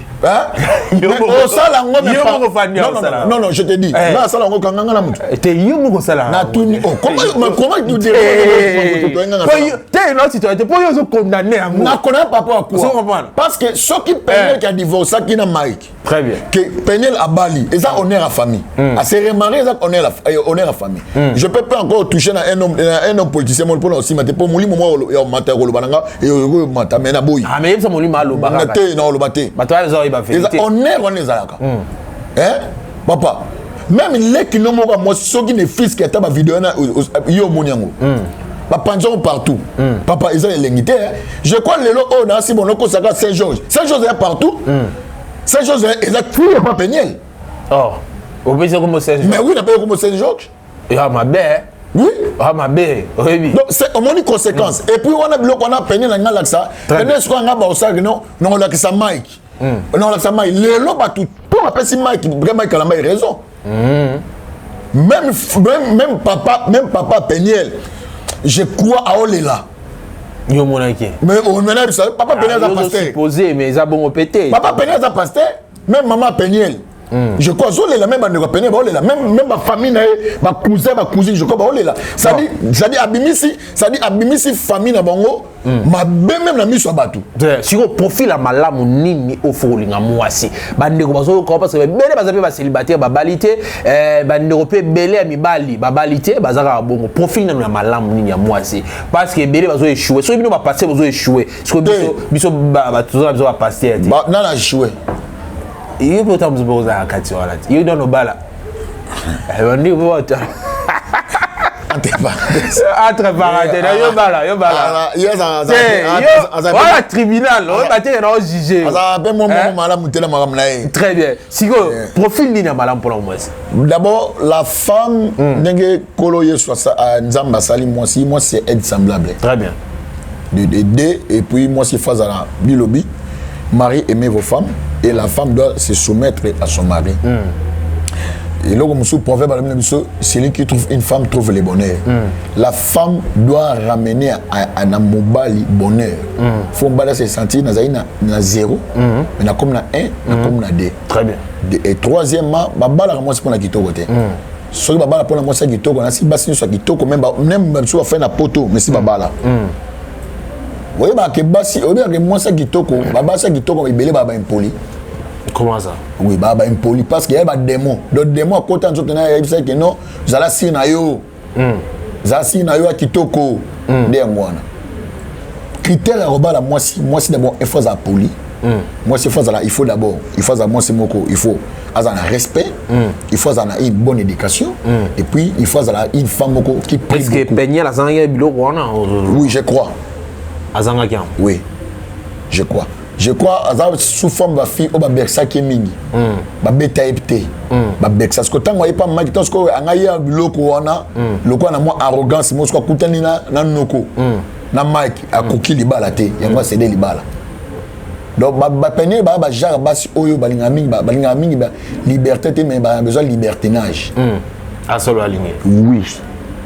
Mais osala yango, mais Yo moko fandi. Non, non, osala. non, non, je te dis, Eh. nga asala yango, kanganga na motu. Te, yo moko osala. Natuni, oh, comment, mais comment tu dirais? Te, noti to te, mpo yo ozocondamner yango. Nakona papa Ozo quoi? comprendre? Parce que soki Peniel qui a divorcé na Mike, Très bien. que Peniel abali, eza honneur à famille, a se remarier, eza honneur à, honneur à famille. Je peux pas encore toucher na un homme, na un homme politicien mo mpona osima te, mpo molimo moko ya mata ya koloba na nga mata, mais naboyi. Ah, mais yebisa molimo aloba Na kaka. te, na oloba te. Bato wana ezoyeba Eza vérité. honneur wana ezalaka, hein, papa. Même leki no moko ya mwasi, soki ne fiske ata bavideo wana yo omoni yango, bapanzi yango partout, papa, eza elengi te, hein. Je crois lelo oyo naasi bono okosaka Saint Georges, Saint Georges eza partout, Saint Georges eza tire pa Peniel. Oh, opesi kombo Saint? Mais oui, napeki kombo Saint Georges. Ya mabe. Oui. Ya mabe, oyebi. Donc c'est omoni conséquence. Et puis wana biloko wana, Peniel na nga lakisa Peniel sikoyo nga baosalaki no nakolakisa Mike, nakolakisa Mike lelo. Bato to bapesi Mike, vraiment Mike Kalamba raison. Même papa, même papa Peniel, je crois aolela. Yo omonaki? Mais omena bisa papa Peniel aza pasteur. Supposé, mais eza bongo mpe te. Papa Peniel aza pasteur, même mama Peniel. Je crois azolela, même bandeko pene baolela, même bafamille na ye, bacousin, bacousine, je crois baolela. C'est-à-dire abimisi, c'est-à-dire abimisi famille na bango mabe, même na miso ya bato. Sikoyo profil ya malamu nini ofo kolinga mwasi? Bandeko bazoyoka, parce que ebele baza mpe bacélibataire, babali te. Bandeko mpe ebele ya mibali babali te, baza kaka bongo. Profil nano ya malamu nini ya mwasi? Parce que ebele bazo échoué. Soki bino bapasteur bozo échoué, sikoyo biso toza na biso bapasteur te. Nana échoué? Yo mpe ota mosu mpe ozala kati wana te. Yo nano obala bandeko mpe bato. Entre parenthèses, yo bala, yo bala wala tribunal oyeba te na ojuge. Azala mpe mwa moko malamu te na makambo na ye. Très bien. Sikoyo profil nini ya malamu mpona mwasi? D'abord la femme, ndenge Kolo Yesu, Nzambe asali mwasi, mwasi c'est aide semblable. Très bien. De deux, et puis mwasi faut azala bilobi: mari, aimez vos femmes, et la femme doit se soumettre à son mari. Eloko mosusu, proverbe alobi na biso: celui qui trouve une femme trouve le bonheur. La femme doit ramener na mobali bonheur. Faut mobali ase sentir: nazali na 0, mais nakomi na 1, nakomi na 2. Très bien. Et troisièmement, babalaka mwasi mpona kitoko te. Soki babala mpona mwasi ya kitoko, nasi basi nyonso ya kitoko, même bamisu bafai na poto, mais si babala, oyebaka ke basi, oyebaka ke mwasi ya kitoko, babasi ya kitoko ebele baa baimpoli. Comment ça? Oui, baa baimpoli parce que ya badémon. Donc démon akota nzoto na ye, ayebisaki ke non, zala sire na yo, zala sire na yo ya kitoko. Nde yango wana critère ya kobala mwasi. Mwasi d'abord, il faut azala poli. Mwasi, il faut azala, il faut d'abord, il faut azala mwasi moko, il faut azala na respect, il faut azala na une bonne éducation, et puis il faut azala une femme moko qui prie Est-ce que beaucoup. Peniel azangaki biloko wana? Oui, je crois. Azangaki yango? Oui, je crois, je crois. Aza sous forme bafille oyo babekisaki ye mingi, babeta ye te, babekisa. Siko ntango aye pa maki ntango sikoyo angai ya biloko wana lokola na mwa arrogance mo, siko akutani na noko na Mike, akoki libala te, yango asede libala. Donc bapeniel baya bagenre basi oyo balingaka mingi, balingaka mingi liberté te, mais baa besoin libertinage. Asolo alingi. Oui,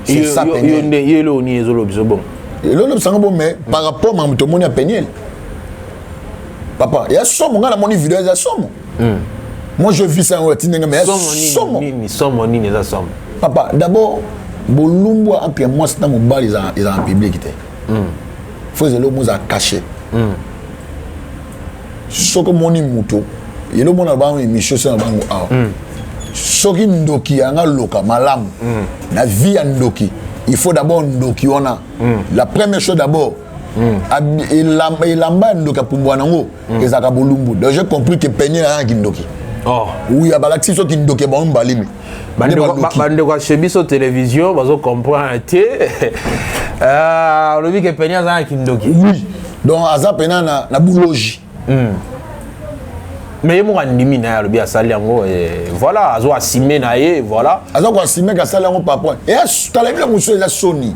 c'est ça. Yo Peniel nde yo eloko nini ezoloba biso bon? Elolo bisango bo, mais par rapport makambo tomoni ya Peniel, papa, ya somo. Ngai namoni video, eza somo. Moi je vis ça yango ati ndenge, mais ya somo nini? Somo. Nini somo? Nini eza somo? Papa, d'abord bolumbu entre mwasi na mobali eza na public te. Faut ezala omo ezala caché. Soki omoni moto yelo omona bango émission se na bango awa, soki ndoki yanga loka malamu na vie ya ndoki, il faut d'abord ndoki wana, la première chose d'abord, elamba ya ndoki apumbwa nango ezalaka bolumbu. Donc j'ai compris que Peniel ayaki ndoki. Oh. Oui, abalakisi soki ndoki ya bango mbalimi. Bandeko ya chez biso télévision bazocomprendre te. Olobi ke Peniel aza na kindoki? Oui, donc aza pena na buloji. Mais ye moko andimi na ye, alobi asali yango, voilà, azo asime na ye, voilà. Aza koasime ke asali yango. Papa, eya tala bila mosusu eza soni.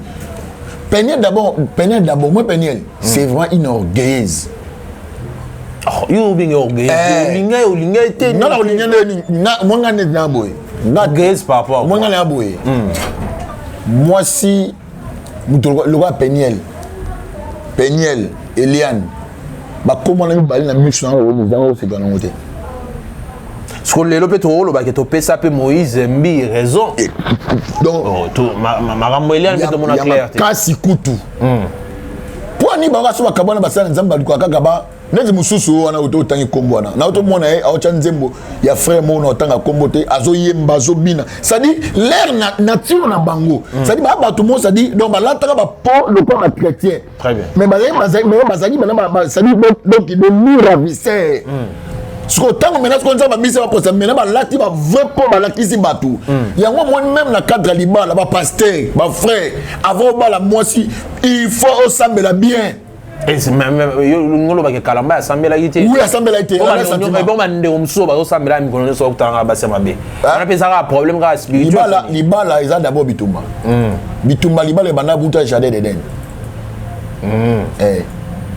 Peniel d'abord, Peniel d'abord, moi Peniel, c'est vraiment une orgueilleuse. Oh, yo obenge orgueilleuse? Olinga ye, olinga ye te. Nga na kolinga nde mwa nga neti na boye. Orgueilleuse par rapport à Mwa nga na ya boye, mwasi moto lokola Peniel, Peniel Eliane, bakóma na mibale na miso nango, ezanga koseka nango te. Siko lelo mpe toolobaki, topesa mpe Moïse Mbi raison. Donc Oh, makambo Eliane mpe tomona ya clair te. Makasi kutu mpo ani bango so bakabwana, basala Nzambe, balukaka kaka ba neti mosusu oyo wana otangi nkombo wana na otomona ye aotya nzembo ya frère moko na otanga nkombo te, azoyemba, azobina, c'est-à-dire l'air na nature na bango, c'est-à-dire baa bato moko, c'est-à-dire donc balataka bapo lokola bachrétien. Très bien. Mais bazali bana, c'est-à-dire donc de nous ravisseurs. Sikoyo ntango maintenant sikoyo Nzambe abisi baposa, maintenant balati bavrai mpo balakisi bato yango. Omoni, même na cadre ya libala, bapasteur, bafrère, avant obala mwasi, il faut osambela bien. Olobaki Kalamba asambelaki te? Oui, asambelaki te. Bon, bandeko mosusu bazosambela mikolo nyonso, bakutanga basi ya mabe wana mpe ezaka problème kaka spirituel. Libala eza d'abord bitumba. Bitumba libala ebanda buta jardin d'Eden.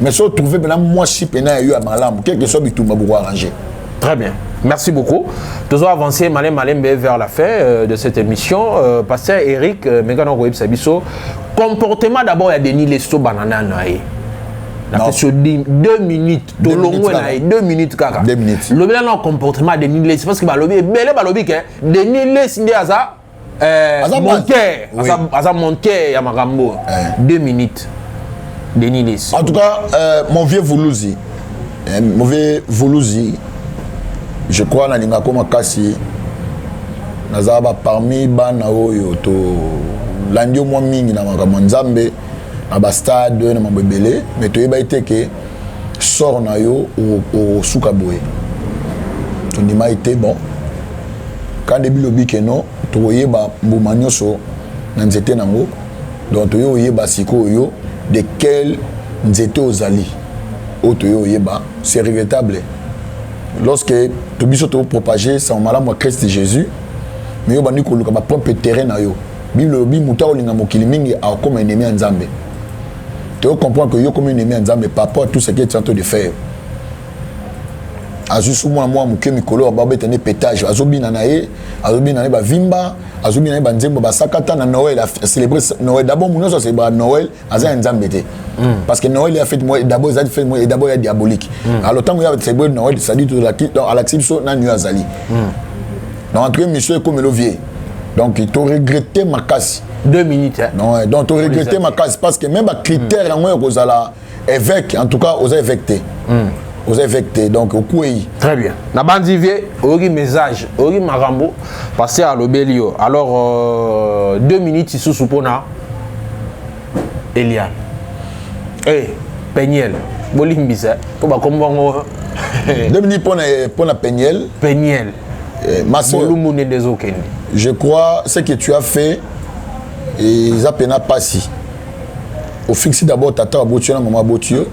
Mais so trouve mpena mwasi mpena ya yo ya malamu, quelque soit bitumba, boko arranger. Très bien. Merci beaucoup. Nous allons avancer malin malin vers la fin de cette émission. Pasteur Eric, euh, Megano Biso, comportement d'abord, il y a Denis Lesso Banana na ye. Napesi yo 2 minutes, tolongwe na ye 2 minutes kaka. 2 minutes. Lobela na comportement ya Denis Lesi, parce que balobi ebele, balobi ke Denis Lesi nde aza monteur, aza monteur ya makambo. 2 minutes, Denis Lesi. En tout cas, mon vieux Vuluzi, mon vieux Vuluzi, je crois nalingako makasi. Naza ba parmi bana oyo tolandi yo mwa mingi na makambo ya Nzambe, na bastade, na mambo ebele, mais toyebaki te ke sort na yo osuka boye. Tondimaki te. Bon, quand bilobi ke non, tokoyeba mbuma nyonso na nzete nango. Donc toye oyeba sikoyo yo de quel nzete ozali. Oyo toye oyeba, c'est regrettable lorsque to biso topropage sango malamu ya Christ Jésus, mais yo bandi koluka bapropre terrain na yo. Bible elobi moto akolinga mokili mingi akokoma ennemi ya Nzambe. Toyo comprendre que yo komi ennemi ya Nzambe par rapport à tout ce que tu es en train de faire. Azwi su mwana mwa moke, mikolo babeta nde pétage, azobina na ye, azobina na ye bavimba, azobina na ye banzembo basakata na Noël, acélébrer Noël. D'abord, moto nyonso acélébrera Noël aza ya Nzambe te, parce que Noël ya fête moi d'abord ezali fête moi d'abord ya diabolique. Alors ntango ya célébrer Noël, c'est-à-dire tozalaki, donc alakisi biso nani oyo azali. Donc en tout cas, mission ekomelo vie, donc toregrette makasi. 2 minutes, hein? Non, donc toregrette makasi, parce que même bacritère yango ya kozala évêque, en tout cas oza évêque te, oza évêque te, donc okwei. Très bien. Na bandi vie, oyoki message, oyoki makambo pasteur alobeli yo. Alors 2 minutes lisusu mpona Eliane, hey, Peniel, bolimbisa mpo bakombo yango. 2 minutes mpona Peniel. Peniel. Eh, ma sœur, bolumbu nde ezokende. Je crois ce que tu as fait eza mpenza pasi. Ofingisi d'abord tata aboti yo na mama aboti yo,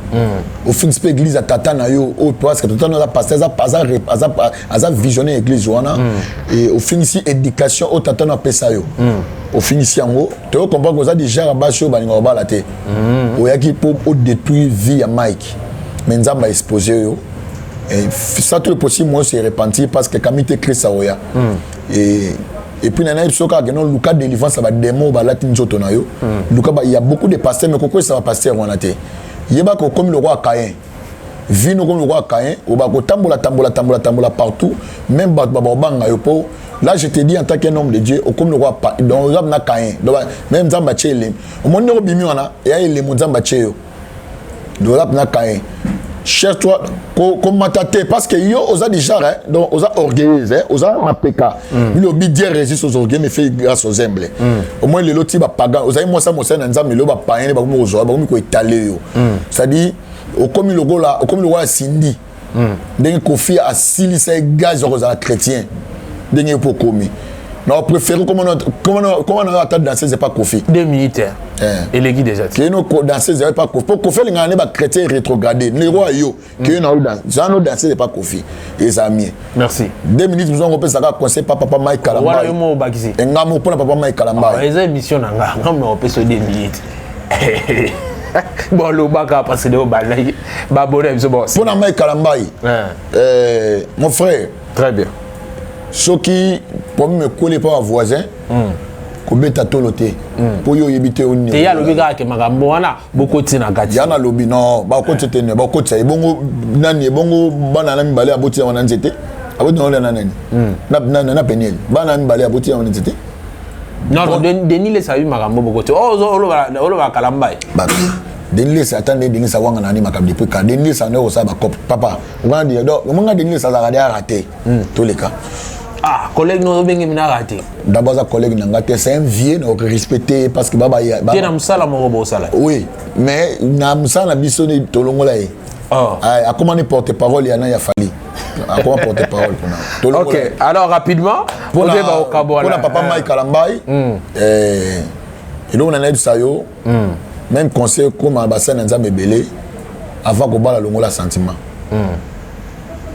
ofingisi mpe église ya tata na yo oyo, parce que tata na yo aza pasteur, aza visionnaire église wana. Et ofingisi éducation oyo tata na yo apesa yo, ofingisi yango. Toyo comprendre oza déjà ya basi oyo balingaka kobala te. Oyaki mpo odétruire vie ya Mike, mais Nzambe aexpose yo. Et ça, tout le possible moi se repentir, parce que kami te Christ aoya. Et puis nana biso kaka no luka délivrance ya badémon balati nzoto na yo. Luka il y a beaucoup de pasteurs, mais kokwesa bapasteur wana te. Yebaka okomi lokola Caïn, vino okomi lokola Caïn, oba kotambola tambola tambola tambola partout, même bato babanga yo. Po là, je te dis en tant qu'un homme de Dieu, okomi lokola, donc oza na Caïn. Donc même Nzambe atie elemo, omoni ndenge obimi wana, eya elemo Nzambe atie yo. Donc oza na Caïn. Cherche-toi komata te, parce que yo oza du genre, hein, donc oza orgueilleuse, hein, oza mapeka. Bilobi Dieu résiste aux orgueilleux mais fait grâce aux humbles. Au moins lelo ti bapagan, ozali mwasa mosali na Nzambe, lelo bapayen bakomi kozwa, bakomi koetale yo. C'est-à-dire okomi lokola Cindy, ndenge Kofi asilisa ye gaz ya kozala chrétien, ndenge ye mpo okomi na préféré comment na yo ata danseuse pas Kofi. 2 minutes, hein. Eleki déjà. Keye no danseuse pas Kofi, po Kofi alingaka nde bachrétien rétrogradé leroy. Yo keye na yo za no danseuse pas Kofi, eza mie. Merci. 2 minutes mosu yango opesaka conseil pa papa Mike. Wana yo mo obakisi. Nga mo mpona papa Mike Kalambai. Eza émission na nga, nga mo opesa 2 minutes. Bon, olobaka parce que nde obandaki babone biso bon. Mpona Mike Kalambai, mon frère. Très bien. Soki problème ekweli epa bavoisin, kobeta tolo te, mpo yo oyebi te. Te, ye alobi kaka ke makambo wana bokoti na kati. Ya nalobi non, bakoti te, ne bakotisa ebongo nani, ebongo bana na mibale aboti yango na nzete, aboti yango na nani, na Peniel, bana na mibale aboti yango na nzete. Non, Denis Lesi ayebi makambo bokoti oloba Kalambai. Denis Lesi, ata nde Denis awanga na nani makambo depuis ka Denis Lesi ande kosala bacope papa wana. Donc omonga Denis Lesi azalaka de araté, toleka. Ah, collègue no obenge mina raté. D'abord aza collègue na nga te, c'est un vieux na respecté, parce que baba te na mosala moko bosala. Oui, mais na mosala na biso nde tolongola ye. Oh. Akoma ni porte parole ya na ya Fally, akoma porte parole mpona. Ok, alors rapidement. Mpona papa Mike Kalambai, eloko na nayebisa yo, même conseil koma basali na Nzambe ebele, avant kobala, longola sentiment.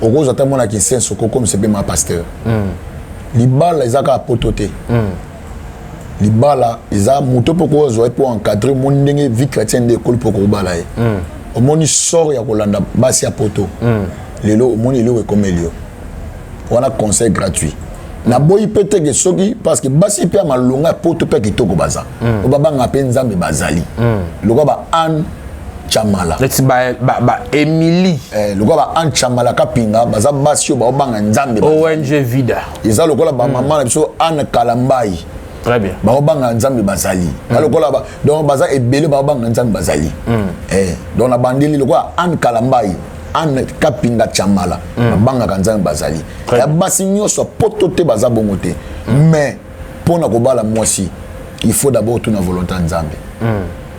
Okozwa ata mwana kisenso kokomisa mpe ma pasteur. Libala eza kaka poto te. Libala eza moto mpo kozwa ye mpo encadre. Omoni ndenge vie chrétienne nde ekoli mpo kobala ye. Omoni sort ya kolanda basi ya poto lelo, omoni eloko ekomeli yo wana. Conseil gratuit, naboyi mpe teke soki, parce que basi mpe ya malonga ya poto mpe ya kitoko baza, oyo babangaka mpe Nzambe bazali, lokola ba Anne. Chamala. Neti ba Emily. Lokola ba Anne Chamala Kapinga, baza basi oyo baobanga Nzambe. ONG Vida. Eza lokola ba mama na biso Anne Kalambayi. Très bien. Baobanga Nzambe bazali. Lokola ba donc baza ebele baobanga Nzambe bazali. Donc na bandeli lokola Anne Kalambayi, Anne Kapinga Chamala, babangaka Nzambe bazali. Ya basi nyonso poto te baza bongo te. Mais pona kobala mwasi, il faut d'abord tout na volonté Nzambe.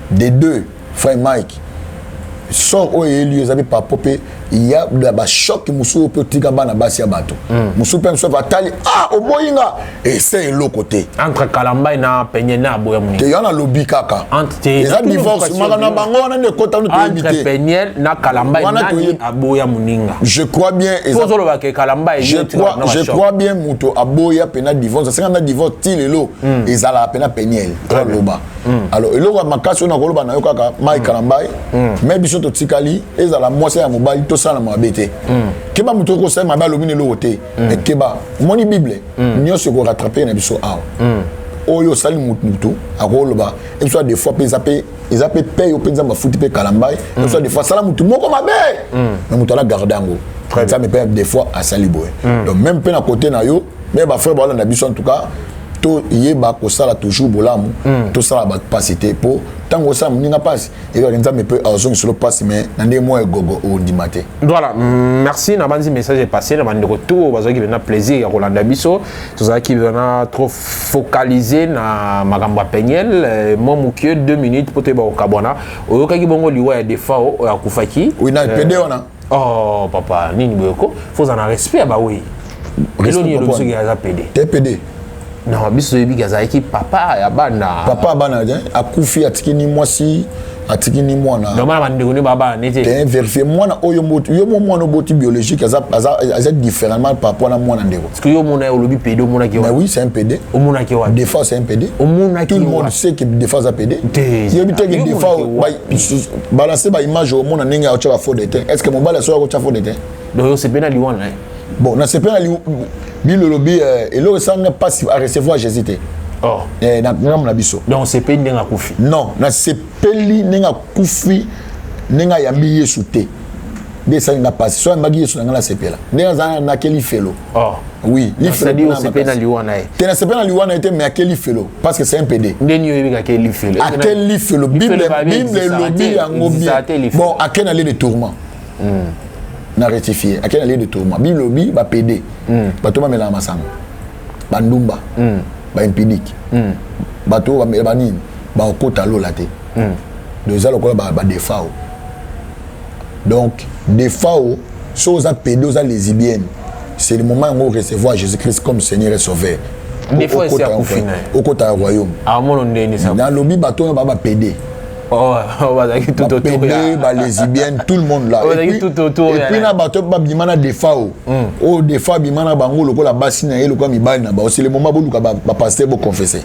De deux, frère Mike, sort oyo eyeli yo eza mpe papo mpe ya bachoc mosusu oyo mpe otika bana basi ya bato mosusu mpe mosusu atali ah oboyi nga ese eloko te. Entre Kalambayi na Peniel na aboya moninga. Te, yana lobi kaka eza divorce makambo na bango wana nde ekota no toyebi te. Entre Peniel na Kalambayi nani aboya moninga? Je crois bien. Ozoloba ke Kalambayi. Je crois bien moto aboya mpena divorce, asenga na divorce ti lelo ezalaka mpena Peniel aloba. Alors eloko ya makasi oyo nakoloba na yo kaka Mike Kalambayi, mais biso totikali ezala mwasi ya mobali, tosala mabe te. Keba, moto okosala mabe alobi na eloko te, mais keba, omoni Bible nyonso ekorattraper na biso awa. Oyo osali mutu akoloba ebiso des fois mpe eza mpe pe yo mpe Nzambe afuti mpe Kalambayi. Ebiso des fois asala mutu moko mabe, mais moto ala garde yango, Nzambe mpe des fois asali boye. Donc même mpe na côté na yo, mais bafrère baolanda biso, en tout cas toyeba kosala toujours bolamu, tosala bato mpasi te, mpo ntango osala moninga mpasi, eyebaka Nzambe mpe azongiselo mpasi, mais na ndenge moko egogo ondima te. Voilà, merci. Na banzi message est passé na bandeko to bazalaki na plaisir ya kolanda biso. Tozalaki vraiment trop focalisé na makambo ya Peniel. Mwa moke, 2 minutes po toyeba kokabwana. Oyokaki bongo liwa ya Defao oyo akufaki? Oui, na pede wana. Oh papa, nini boye ko? Faut na respect ya bawei. Eloni elobi soki aza pede? Te, pede. Non, biso toyebi azalaki papa ya bana. Papa ya bana te, akufi, atiki ni mwasi, atiki ni mwana. Donc bana, bandeko nde babana nete. Te, vérifie mwana oyo yo mo mwana oboti biologique aza différemment par rapport na mwana ndeko. Parce que yo omona, olobi PD, omonaki? Mais oui, c'est un PD. Omonaki wapi? Des fois c'est un PD. Omonaki? Tout le monde sait que des fois aza PD. Yebi te que des fois balancer baimage, omona ndenge aotya ba fond de teint. Est ce que mobali asoki akotya fond de teint? Donc yo sepeli na liwa na ye? Bon, nasepeli na bilolobi eloko esanga mpasi arecevoir Jésus te. Oh. Na ngambo na biso. Donc osepeli ndenge akufi? Non, nasepeli ndenge akufi, ndenge ayambi Yesu te nde esali nga mpasi. So ayambaki Yesu na ngai, nasepela ndenge aza nakeli felo. Oh. Oui. Osepeli na liwa na ye? Te, nasepeli na liwa na ye te, mais akeli felo parce que c'est un PD. Ndeni oyebi akeli felo? Akeli felo, Bible elobi yango bien. Bon, ake na lieu de tourment, na rectifier, ake na lieu de tourment. Bible elobi bapd, bato bamelaka masanga, bandumba, baimpudique, bato oyo bamela banini, bakokota lola te. Donc eza lokola badefao. Donc defao, so oza PD, oza lesbienne, c'est le moment yango recevoir Jésus Christ comme Seigneur et Sauveur, okota ya royaume. Nalobi bato oyo baa bapd, bapd, balesbienne, tout le monde là. Et puis na bato babima na Defao, oyo Defao abima na bango lokola basi na ye, lokola mibali na bango, c'est le moment boluka bapasteur, boconfesse.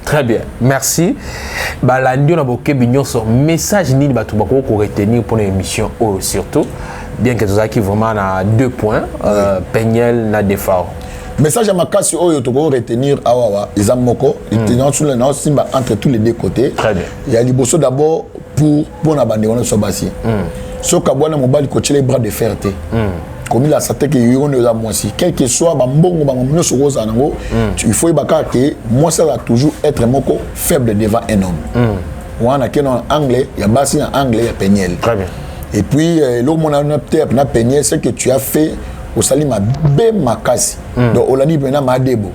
Très bien, merci. Balandi na bokebi nyonso, message nini bato bakoki koretenir mpona émission oyo, surtout bien que tozalaki vraiment na deux points, Peniel na Defao? Message ya makasi oyo tokoki retenir awawa eza moko, naosimba entre tous les deux côtés. Très bien. Ya liboso d'abord, pour mpona bandeko na biso basi, soki abwana mobali, kotiela bras de fer te, komilasa te ke yo nde oza mwasi. Quel que soit bambongo, bango nyonso kozala nango, il faut yeba kaka ke mwasi aza toujours être moko faible devant un homme. Wana ke na angle ya basi, na angle ya Peniel. Très bien. Et puis eloko mona te na Peniel, ce que tu as fait, osali mabe makasi. Donc olandi mpena madebo.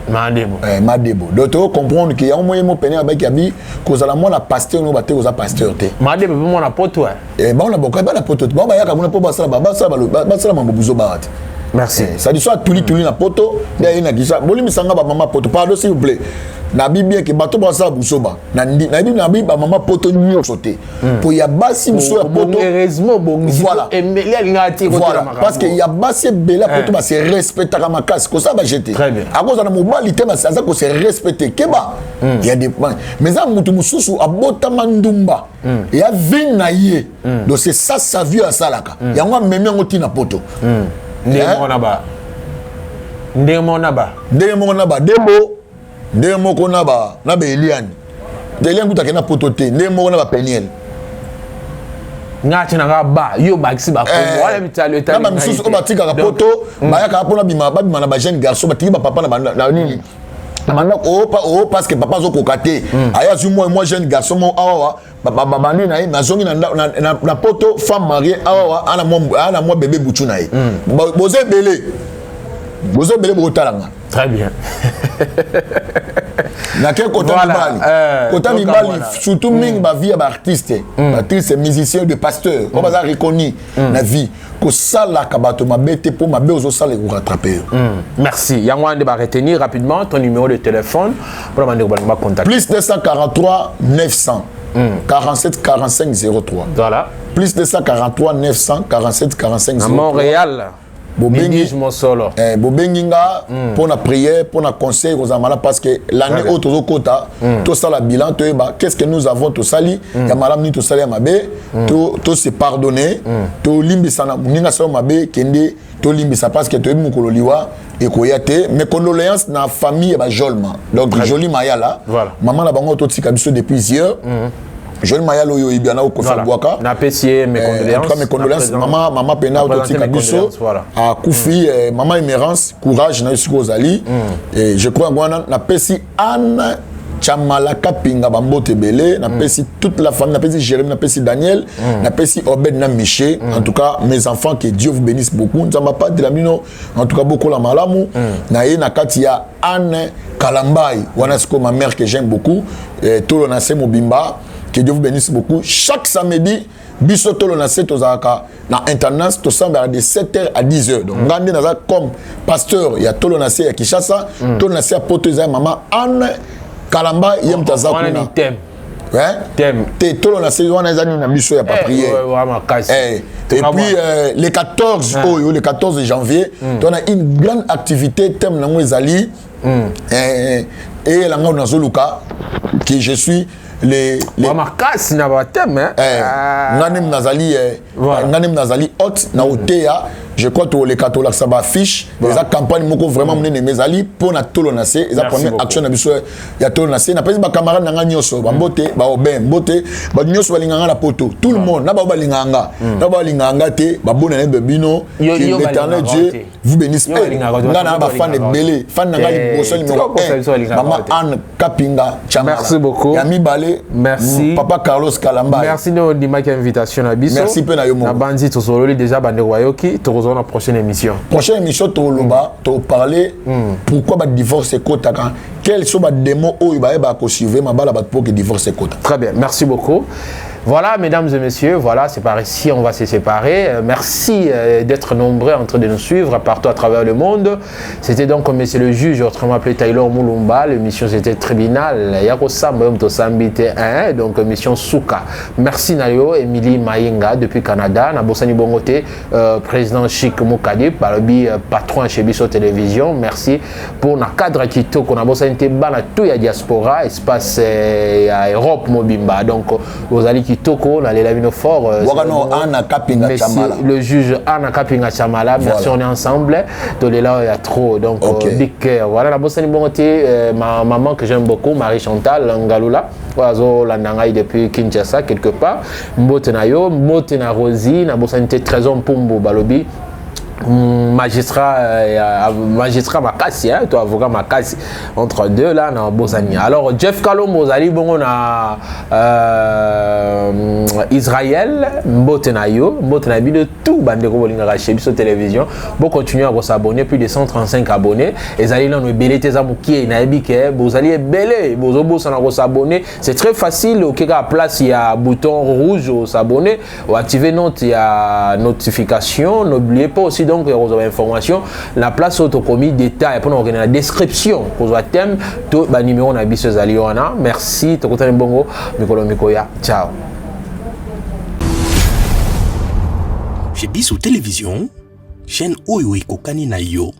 Madebo. Madebo. Donc to comprendre ke yango moye mo Peniel abaki abi kozala mwana pasteur no bate, koza pasteur te. Madebo mpe mwana poto. Bango na boka bana poto te, bango bayaka mona mpo basala mambo buzo baa te. Merci. C'est-à-dire so atuli tuli na poto nde aye na kisa. Bolimbisanga bamama poto, pardon s'il vous plaît. Nabi bien ke bato basala buzoba, nayebi, nabi bamama poto nyonso te, po ya basi mosusu ya poto. Heureusement bongisi. Voilà. Emeli alingaka ti. Voilà, parce que ya basi ebele ya poto base respectaka makasi, kosala baje te, akozala na mobali te, aza kose respecter. Keba ya des, mais eza motu mosusu abotama ndumba ya vie na ye. Donc c'est ça sa vie asalaka yango, amemi yango ntina poto. Ndenge moko na ba, ndenge moko na ba Ndenge moko na badembo, ndenge moko na ba Eliane. Eliane kuta akende na poto te, ndenge moko na bapeniel. Nga ti na nga ba yo bakisi bakombo wana mitalo etali na bamisusu oyo batikaka poto, bayakaka mpona babima na bajeune garçon, batiki bapapa na nini, na bandako o parce que papa azokoka te. Aye azwi mwa jeune garçon mo awawa, babandi na ye, nazongi na poto, femme mariée awawa, ana mwa bébé butu na ye. Boza ebele, boza ebele, bokotalanga. Très bien. Nake kota mibali, kota mibali surtout mingi, bavie ya baartiste, baartiste musicien, de pasteur oyo baza reconnu na vie, kosalaka bato mabe te, mpo mabe ozosala ekorattrape yo. Merci. Yango wana nde baretenir rapidement ton numéro de téléphone mpona bandeko balingi bacontacte. Plus 243 900 47 45 03. Voilà. Plus 243 947 45 03. Na Montréal. Bobengi mosolo. Bobengi nga mpona prière, mpona conseil, kozala malamu, parce que l'année oyo tozokota, tosala bilan, toyeba qu'est ce que nous avons tosali ya malamu, nini tosali ya mabe, to se pardonner, tolimbisana. Moninga asala mabe, kende tolimbisa, parce que toyebi mokolo liwa ekoya te. Mes condoléances na famille ya bajolma, donc Joli Mayala, mama na bango totika biso depuis hier. Jeune Mayala oyo oyebi ana okofa bwaka. Napesi ye mes condoléances. Mes condoléances, mama, mama pena ototika biso, akufi. Mama Émérance, courage na yo sikoyo ozali. Je crois yango wana. Napesi Anne Chamala Kapinga bambote ebele, napesi toute la famille, napesi Jérémy, napesi Daniel, napesi Obed na Miché. En tout cas, mes enfants, que Dieu vous bénisse beaucoup, Nzambe apatela bino. En tout cas, bokola malamu. Na ye na kati ya Anne Kalambai wana sikoyo, ma mère que j'aime beaucoup, tolo na se mobimba, que Dieu vous bénisse beaucoup. Chaque samedi, biso tolo na se tozalaka na intendance, tosambelaka de 7h à 10h. Donc nga nde naza comme pasteur ya tolo na se ya Kinshasa. Tolo na se ya poto eza ya mama Anne Kalamba, ye moto aza kuna. Te, tolo na se wana eza nini na biso ya baprière. Et puis le 14 oyo, le 14 janvier, tona une grande activité. Thème nango ezali eyelanga oyo nazoluka, que je suis les makasi na bathème. Nga nde nazali, nga nde nazali hôte na oteya. Je crois toleka, tolakisa baaffiche. Eza campagne moko vraiment monene, mais ezali mpo na tolo na se, eza première action na biso ya tolo na se. Napesi bacamarade na nga nyonso bambote, baobin mbote, bato nyonso balingaka nga na poto, tout le monde, na bao balingaka nga, na bao balingaka nga te, babona na bino. Que l'Éternel Dieu vous bénisse. Nga na bafan ebele. Fan na nga liboso, numéro 1, mama Anne Kapinga Chamala. Merci beaucoup. Ya mibale, merci, papa Carlos Kalamba. Merci nde ondimaki invitation na biso. Merci mpe na yo moko. Na bandi tosololi déjà, bandeko bayoki. Tokozala na prochaine émission. Prochaine émission, toloba, toparler pourquoi badivorce ekotaka, quels sont badémons oyo bayebaka kosurveille mabala bato mpo ke divorce ekota. Très bien, merci beaucoup. Voilà, mesdames et messieurs, voilà, c'est par ici, on va se séparer. Merci d'être nombreux en train de nous suivre partout à travers le monde. C'était donc monsieur le juge, autrement appelé Taylor Moulumba. L'émission, c'était Tribunal. Yako Samba, Sambite 1, donc mission Souka. Merci na yo, Émilie Mayenga, depuis Canada. Nabosani bongo te, président Chic Moukadip, balobi, patron chez Biso Télévision. Merci pour na cadre kitoko. Nabosani te, bana tout ya diaspora, espace ya Europe mobimba. Donc, vous allez kitoko, nalela bino fort. Wakano Anna Kapinga Chamala. Le juge Anna Kapinga Chamala. Merci, on est ensemble. Tolela il y a trop. Donc, big cœur. Voilà, nabosani bongo te, ma maman que j'aime beaucoup, Marie Chantal Ngalula. Azolanda ngai depuis Kinshasa quelque part. Mbote na yo, mbote na Rosie, nabosani te Trésor Mpumbu, balobi magistrat, magistrat makasi, hein, to avocat makasi, entre deux là na bosani. Alors Jeff Kalombo, ozali bongo na Israël, mbote na yo, mbote na bino tout bandeko bolingaka chez biso télévision. Bo continuer à s'abonner, plus de 135 abonnés ezali nano ebele te, eza mokie. Nayebi ke bozali ebele, bozobosana kosabonner. C'est très facile, okeka place ya bouton rouge, osabonner, oactiver note ya notification. N'oubliez pas aussi donc ya kozwa information la place oyo tokomi détail mpona kokende na description, kozwa thème to banuméro na biso ezali wana. Merci, tokutani bongo mikolo mikoya. Ciao. Chez Biso Télévision, chaîne oyo ekokani na yo.